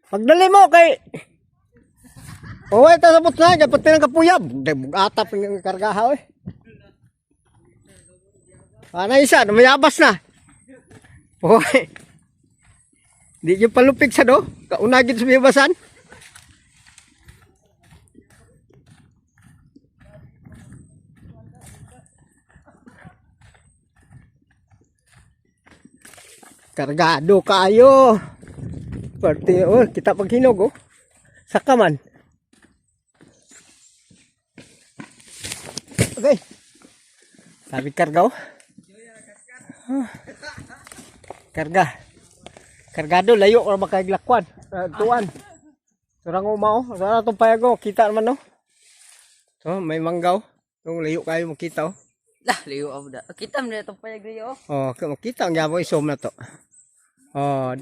Pagdali mo kay Uy, ta sa putla, dapat tinang kapuyab. Atap ng kargaha eh. Ana isa, mayabas na. Uy. Di yung palupig sa do. Kaunagin sa biyabasan. Kargado kayo. Parte, oh, kita paghinog, oh. Saka man. Okay. Sabi karga, oh. Ah. Karga. Kargado, layo or makaglakwan. Tuan. Surang uma, oh. Sana itong payag, oh. Kita naman, oh. So, may manggaw. Yung layo kayo makita, oh. Lah, liyo ako da. Kita mo na itong payag liyo. Oh, makita ang yabo isom na to. Oh.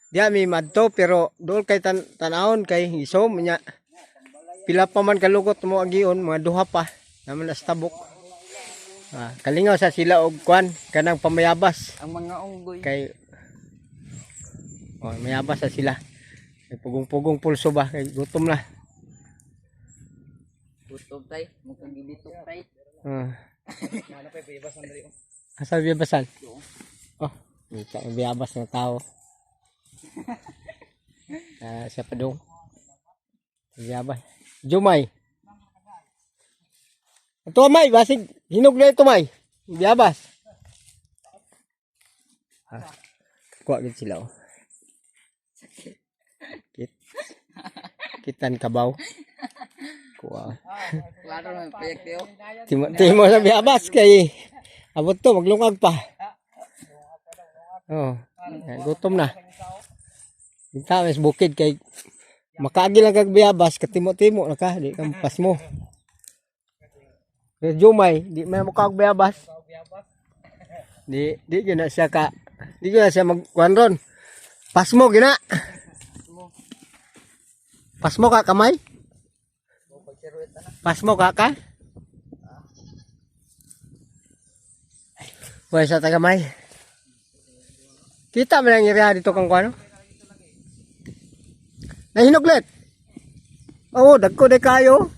Diya mi madto pero dool kay tanawon kay isom nya. Pila pa man kalugot mo agion, mga duha pa. Naman as tabok. Ah, kalingaw sa sila og kwan kanang pamayabas Ang mga unggoy. kay oh, mayabas sa sila. May pugong-pugong pulso ba kay gutom na. Gutom tay. Mukhang gibitok tay. Ah. Asa biyabasan? Oh, kita ang biyabas ng tao. Ah, siya pa dong. Biyabas. Jumay. Ito may, basig hinog na ito may. Biyabas. Ah, kuha gid sila oh. Kit. Kitan kabaw. Kuha. Klaro na yung payag liyo. Timo, timo sa biyabas kay abot to maglungag pa. Oh, gutom na. Kita mas bukid kay makaagi lang kag biyabas katimo-timo na ka di ka pas mo. Kay Jumay, di may mukha og biyabas. Di di gyud na siya ka di gyud na siya magkuan ron. Pasmo gina. Pasmo ka kamay? Pasmo ka ka? Wala sa tagamay. Kita mo lang area dito kang kuano. Nahinuglit. Oo, dagko de kayo.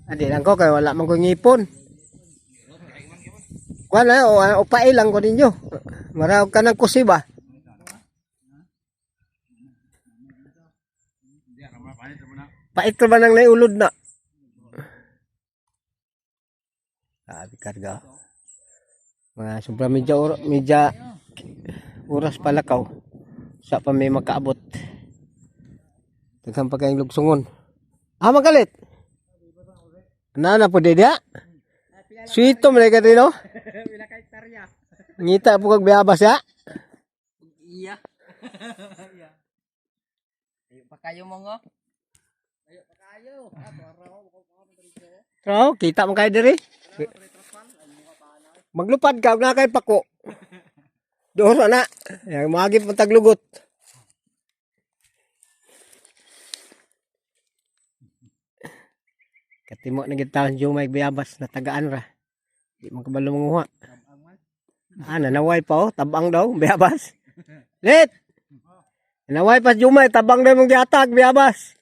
Adi lang ko kay wala man ko ngipon. Kuan na o upail lang ko ninyo. Maraog ka ng kusi ba? Pait ra ba nang naiulod na? Sabi karga. Mga sobra medya, medya oras pala kaw. Sa pa may makaabot. Daghang pa kayong lugsungon. Ah, magalit. Na na po diya. Sweet to man ka no? Ngita po kag biyabas ya. Iya. Ayo pa kayo mo nga. Trao, kita mo kayo diri. Maglupad ka, huwag na kay pako. Doon na. Yang maagi pang taglugot. Katimo na gid taon jumay biyabas na tagaan ra. Di man kabalo manguha. Ah, nanaway pa oh, tabang daw biyabas. Let. Nanaway pa jumay, tabang daw mong giatag biyabas.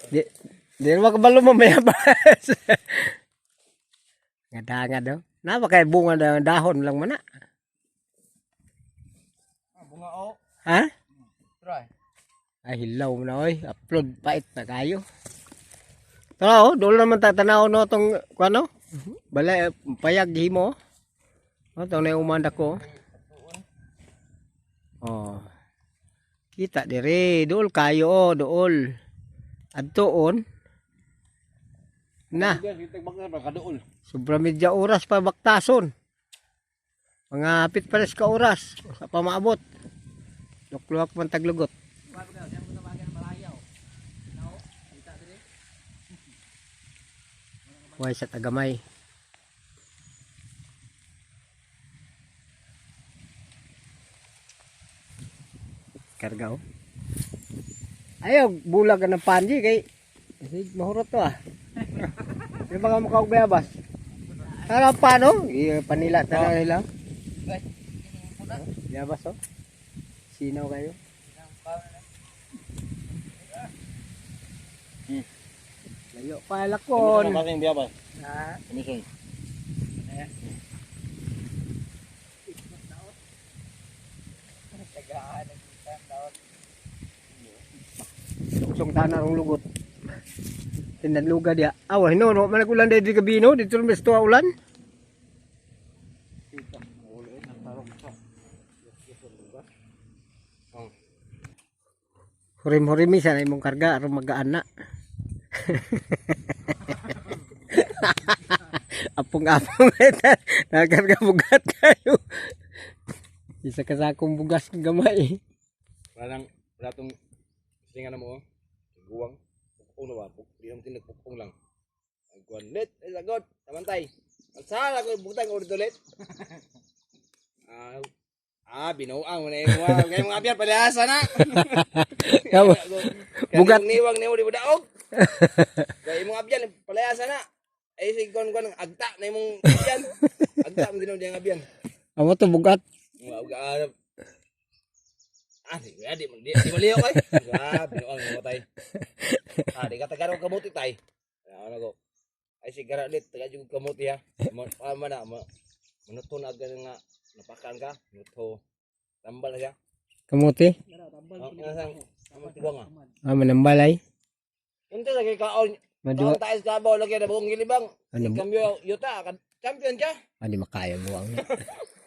Di di naman kabalo mo mayabas. Nga daw. Napa kay bunga daw dahon lang man na. Bunga o. Ha? Try. Ay hilaw mo na oy. Upload pait na kayo. Tara oh, doon naman tatanaw no tong kuano. Balay payag himo. Oh, tong na umanda ko. Oh. Kita dire, dool kayo oh, dool. Adtoon. Na. Sobra medya oras pa baktason. Mga hapit pares ka oras sa pamaabot. Lukluwak man taglugot. Way sa tagamay. Karga oh. Ayaw, bulag ka ng panji kay kasi mahurot to ah. Di ba ka mukha og bayabas? Tara paano? Iya, panila tara nila. Guys, ini po na. Bayabas oh. Sinaw kayo. Layo pa lakon. Kasing biyabas. Ha? Commission. Tagaan ang isang daot. Lugsong tanan rong lugot. Tinanluga dia. Awa hinuno man ulan diri gabi no dito mas tuwa ulan. Hurim-hurimi sana imong karga aron magaan na. Apong-apong nakarga bugat kayo. Isa ka sa akong bugas gamay. Wala nang, wala tong silingan na mo. Oh. Guwang. Pukong na ba? Di naman tinag pukong lang. Agwan lit. Ay sagot. Tamantay. Ang sala ko butang ko dito lit. Ah, ah binuang mo na yung mga. Kaya mga abyan palihasa na. Bugat. Niwang niwang di mo daog. Kaya imong abyan palihasa na. Ay sige kon kon agta na imong abyan. Agta mo din ang abyan. Amo to bugat. Mga uga ah, di, di, di, di maliyo kay. Ah, binuang mo tay. Ah, di ka tagarog kamuti tay. Ano ko? Ay sigara lit, taga jud kamuti ha. Ma, ah, mana ma, manuto na agad nga napakan ka, nuto. Tambal na siya. Kamuti. Oh, nasang amo tiguang ah. Ah, manambalay. Unta sa kay kaon. Madua. Kaon tayo sa kabaw lagi na buong gilibang. Ano ba? Kambyo yuta, champion ka. Ah, di makaya buwang.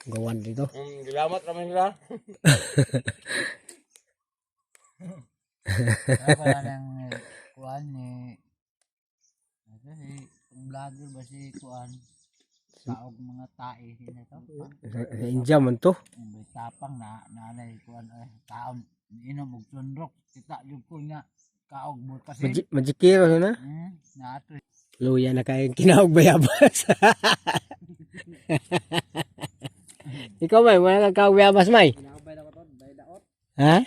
Gawan dito. Gilamat raman sila. Wala nang kuan ni ano si vlogger ba si kuan saog mga tae sila to. Sa India man to. May tapang na naanay kuan eh taon inom og sunrok kita jud ko nga kaog mo kasi Majikiro na. Naato. Luya na kayong kinaog bayabas. Ikaw may, wala kang kaog bayabas may. Ha?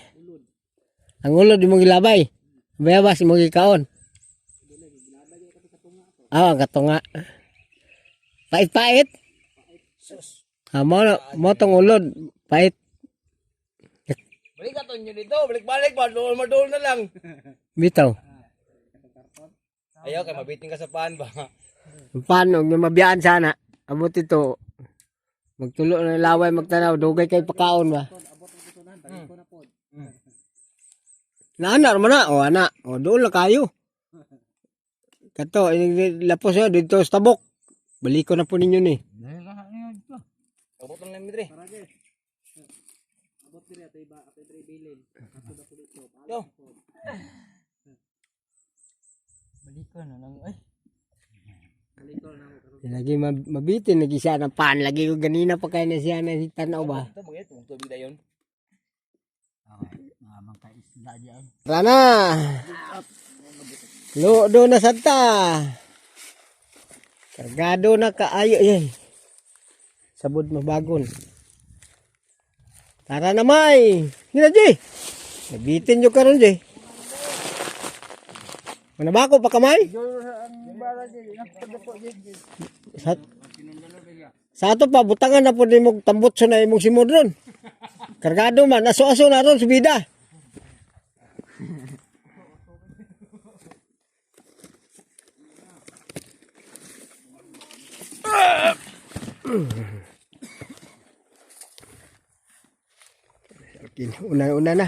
Ang ulo di mo gilabay. Bayabas mo gikaon. Ah, ang katunga. Pait-pait. Ah, mo, mo tong ulod. Pait. Balik ka nyo dito, balik-balik ba, dool madool na lang. Bitaw. Ayaw kay mabitin ka sa paan ba. Paano, yung mabiyaan sana. Abot ito. Magtulo na laway, magtanaw. Dugay kay pakaon ba? Naana man na. O, ana. O, doon lang kayo. Kato, lapos yun, dito sa tabok. Baliko na po ninyo ni. Dahil ka niyo ito. Abot lang namin dre. Yo, Balik ko na lang ay. Lagi mabitin, lagi siya ng pan. Lagi ko ganina pa kayo na siya na si tanaw ba? ito mga ito, tubig dayon. Okay, mga ka isda diyan. Tara na! Lodo na santa! Kargado na kaayo yan. Sabod mabagon. Tara na may! Gina Jay! Nabitin nyo karon Jay. Manabako pa kamay? Sa, sa ato pa, butangan na po ni mong tambutso na imong simod ron. Kargado man, aso-aso na ron, subida. Una-una na.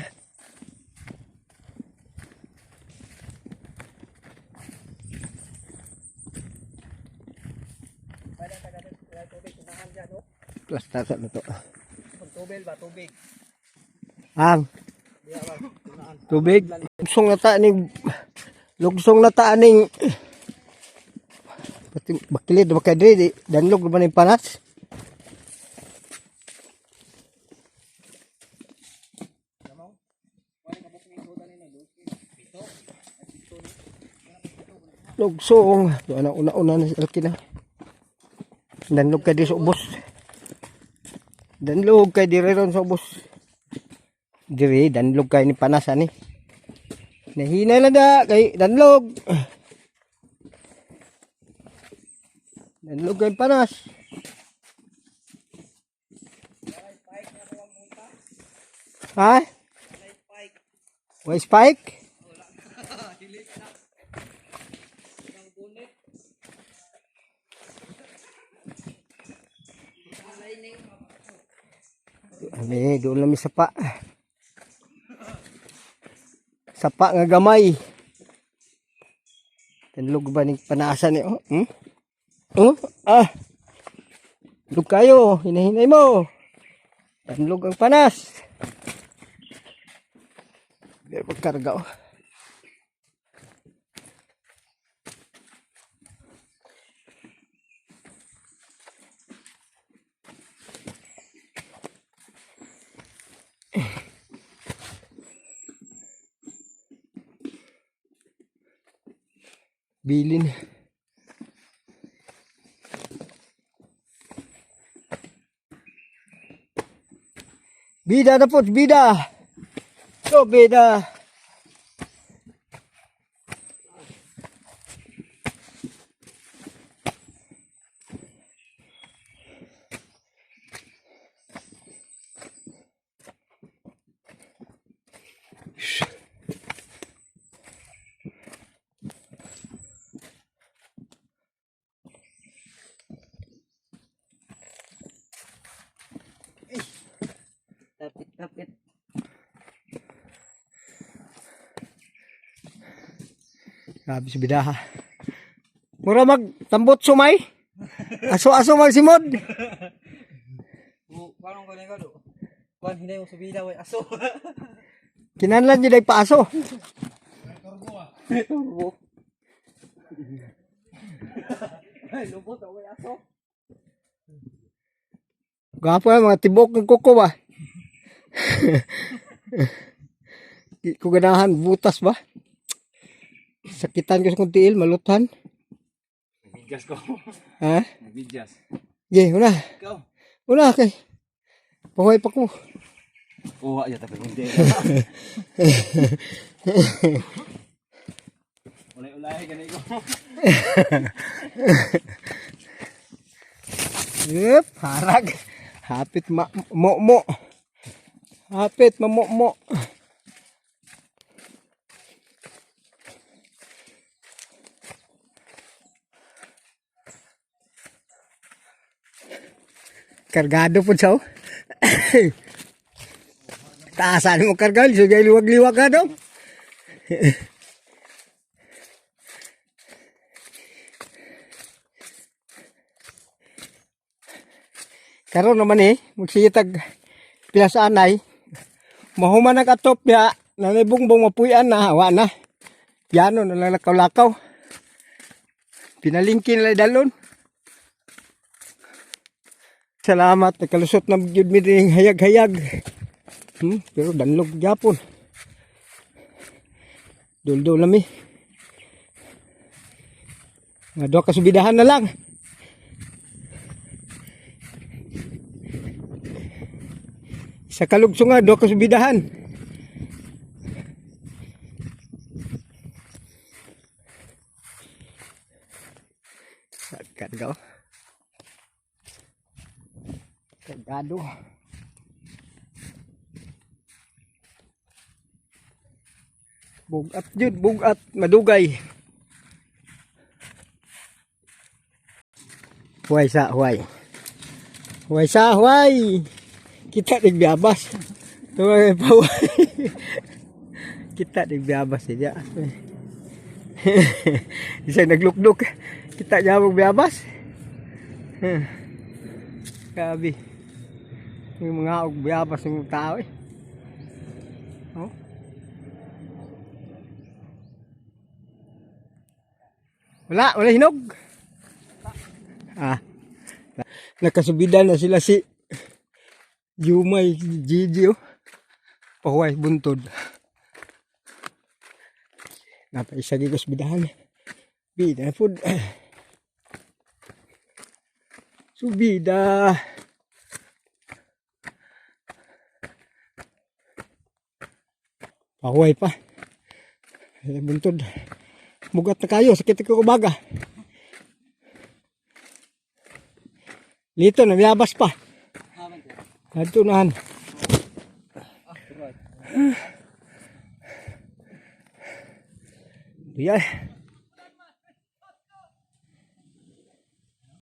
Plasta sa na to. Tubig ba tubig? Ang tubig. Lugsong na ta ning lugsong na ta ning pati bakilid ba kay diri danlog ba ning panas? Lugsong. Doon na una-una na si Alkin na. Danlog kay di sa ubos. Danlog kay diri ron sa ubos. Diri danlog kay ni panas ani. Nahina lang da kay danlog. Danlog kay panas. Ha? Way spike? Ami, doon lang mi sapa. Sapa nga gamay. Tanlog ba ni panasa ni oh? Hmm? Oh, ah. Lug kayo, hinahinay mo. Tanlog ang panas. Pero pagkarga oh. Bilin. Bida na po, bida. So, bida. Tapit tapit. Grabe si bidaha. Mura mag tambot sumay. Aso-aso magsimod. Parang ko do. Kuan hinay mo sa bida way aso. Kinanlan niyo dahil paaso. Turbo. Ay, lubot way aso. Gwapo yan, mga tibok ng kuko ba? Di ko ganahan, butas ba? Sakitan ko sa kong tiil, malutan. Nagbidyas ko. Ha? Nagbidyas. Ye, una. Ikaw. Una kay. Pahuay pa ko. Kuha ya tapi hindi. Ulay-ulay gani ko. Yep, harag. Hapit ma mo mo. Hapit mamo mo. Kargado po siya. oh. Taasan mo karga, sige liwag-liwag ka daw. Karon naman eh, magsitag pilasanay. Mahuman ang katop ya, nanay bungbong mapuyan na, hawa na. Piano nalalakaw-lakaw. Pinalingkin lang dalon. Salamat, nakalusot na gyud mi dining hayag-hayag. Pero danlog gyapon. Duldul na mi. Mga duha ka subidahan na lang. Sa kalugso nga, duha ka subidahan. Karga. Oh. Kargado. Bugat jud, bugat, madugay. Huway sa, huway. Huway sa, huway. Kita nagbiyabas. Tuwa paway. Kita nagbiyabas siya. Isa naglukduk. Kita niya magbiyabas. Grabe. Yung mga og biyabas ng tao eh. Oh. Wala, wala hinog. Ah. Nakasubida na sila si Jumay, Gigi oh. Pahuway, buntod. Napaisagi ko sa bidahan. Bida na food. Subida. Pahuway pa. Ay, buntod. Mugat na kayo, sakit ko kubaga. Lito, namiyabas pa. Adto nahan. Diyan.